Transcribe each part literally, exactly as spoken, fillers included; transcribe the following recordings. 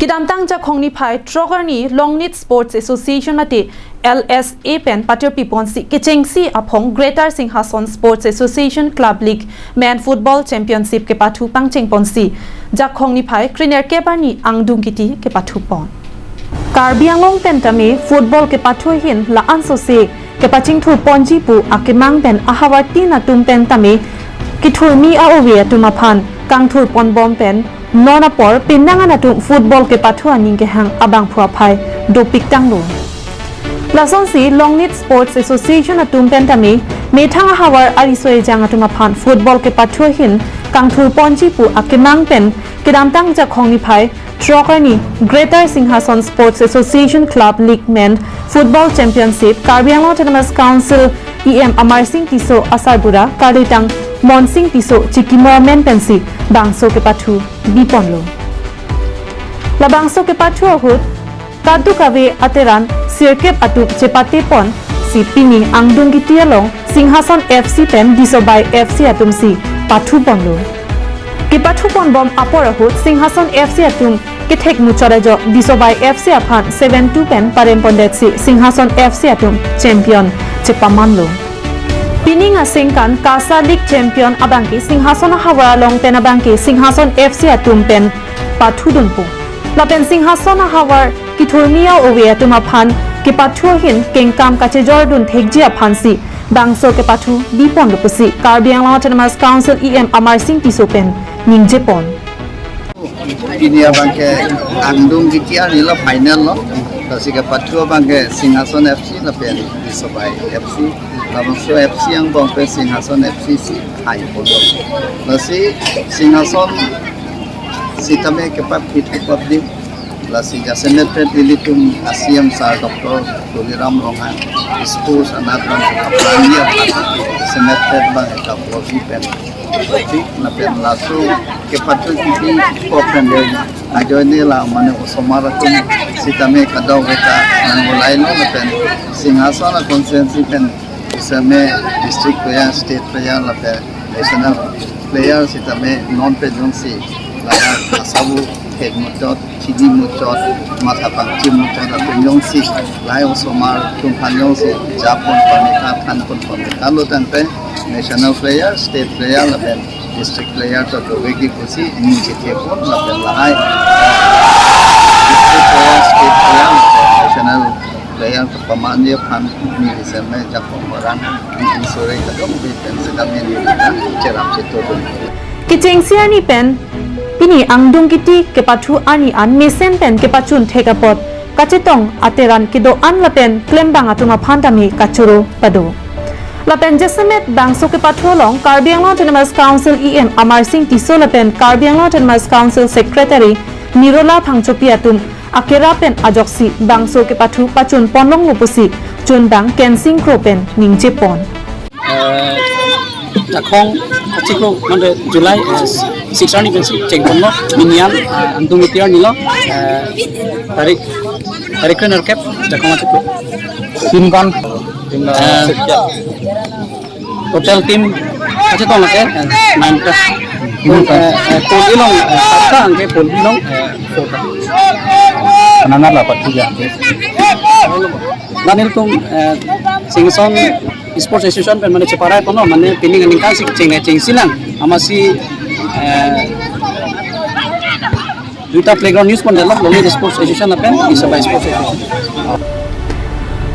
Kedamtang Jakhong niphai throk arni Longnit Sports Association mate L S A pen patirpi ponsi kechengsi aphong Greater Singhason Sports Association Club League Men Football Championship kepathu pangcheng ponsi Jakhong niphai krenerkep arni angdung kiti kepathu pon. Karbi Anglong pen tame football kepathu ahin la-an sose kepachingthur ponji pu akemang pen ahavar tin atum pen tame kethurmi a-ove atum aphan kangthur ponbom pen non apor penang an atum football kepathu aning kehang abangphu aphai dopik tanglo. Lasonsi Longnit Sports Association atum pen tame methang ahavar ariso ejang atum aphan football kepathu ahin kangthur ponji pu akemang pen kedamtang Jakhong niphai throk arni Greater Singhason Sports Association Club League Men Football Championship Karbi Anglong Autonomous Council E M Amar Sing Tisso asarbura kalitang Mon Sing Tisso chikimo amen pensi bangso kepathu biponlo. Labangso kepathu ahut kadokave ateran sirkep atum chepate ponsi pini angdung kiti along Singhason F C pen Disobai F C atumsi pathu ponlo. Kepathu ponbom apor ahut Singhason F C atum kethek muchot ajok Disobai F C aphan seven two pen parem pondetsi Singhason F C atum champion chepamanlo. Pining asengkan KASA League champion abangke Singhason ahavar along pen abangke Singhason F C atum pen pathudunpo. Lapen Singhason ahavar kethurmi a-ove atum aphan kepathu ahin kengkam kachejordun thekji aphansi bangso kepathu biponlo pusi Karbi Anglong Autonomous Council E M Amar Sing Tisso pen ningjepon. Pini abangke angdung kiti arni lo final lo. Lasi kepathu abangke Singhason F C lapen Disobai F C. Labangso F C angbong pen Singhason F C si hai ponlo. Lasi Singhason sitame kepaphit kepapdim. Lasi jasemet pen ilitum a-C M sir Doctor Tuliram Ronghang sports anat bang kaplang ya, jasemet pen bang kaposi pen Tik lapen laso kepathu kiti pok pen de ajoine la mane osomar atum sitame kadokave ta nangvolailo lapen Singhason a-constituency pen sitame district player, state player lapen national player sitame non pen jongsi la asabu thek muchot, chini muchot, matha pangchim muchot atum jongsi lahai osomar atum aphan jongsi japon pamita, thanpon pamita lo tangte national player, state player lapen district player ta doveki pusi ningje thepon lapen lahai district player, state player lapen national player ta pamanje aphan neli seme Jakhong Baran, neli sore kadokave pen sitame neli ta cherap chetodun. Kechengsi arni pen pini angdung kiti kepathu arni an mesen pen kepachun thek apot kachetong ateran kedo-an lapen klembang atum aphan tame kachoro pado. Lapen jasemet bangso kepathu along Karbi Anglong Autonomous Council E M Amar Sing Tisso lapen Karbi Anglong Autonomous Council Secretary Nirola Phangchopi atum akera pen ajoksi bangso kepathu pachun ponlonglo pusi chunbang Kensing Kro pen ningjepon. Eh, Jakhong achiklo mande July, eh, six arni pensi chengponlo, pini an, eh, angdung kiti arni lo, eh, tarik, tarik krenerkep Jakhong achiklo. Team kan? Eh, total team kachetong lake, eh, nine ta. Nine ta. Eh, eh, pool A along, eh, five ta, anke pool B along, eh, four ta. Ananat la pathu ya. Nanglitum, eh, Singhason Sports Association pen mane cheparai ponlo, mane pining aningkan si cheng chengsilang, amatsi, eh, duita playground news pondetlo, Longnit Sports Association lapen Disobai Sports Association.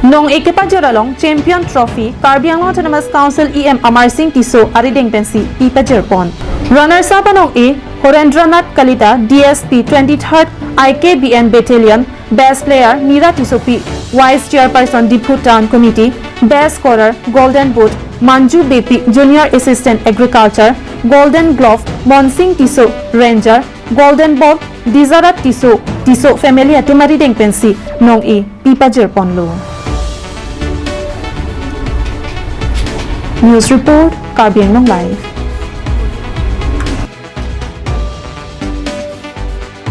Non-e kepajor along Champion Trophy Karbi Anglong Autonomous Council E M Amar Sing Tisso arideng pensi pipajirpon. Runners up anong-e Horendranath Kalita, D S P twenty-third I K B N Battalion, Best Player Mira Tissopi, Vice Chairperson Diphu Town Committee, Best Scorer Golden Boot Manju Beypi, Junior Assistant Agriculture, Golden Glove Monsing Tisso, Ranger, Golden Ball Dizarat Tisso, Tisso family atum arideng pensi non-e pipajirponlo. News report, Karbi Anglong Live.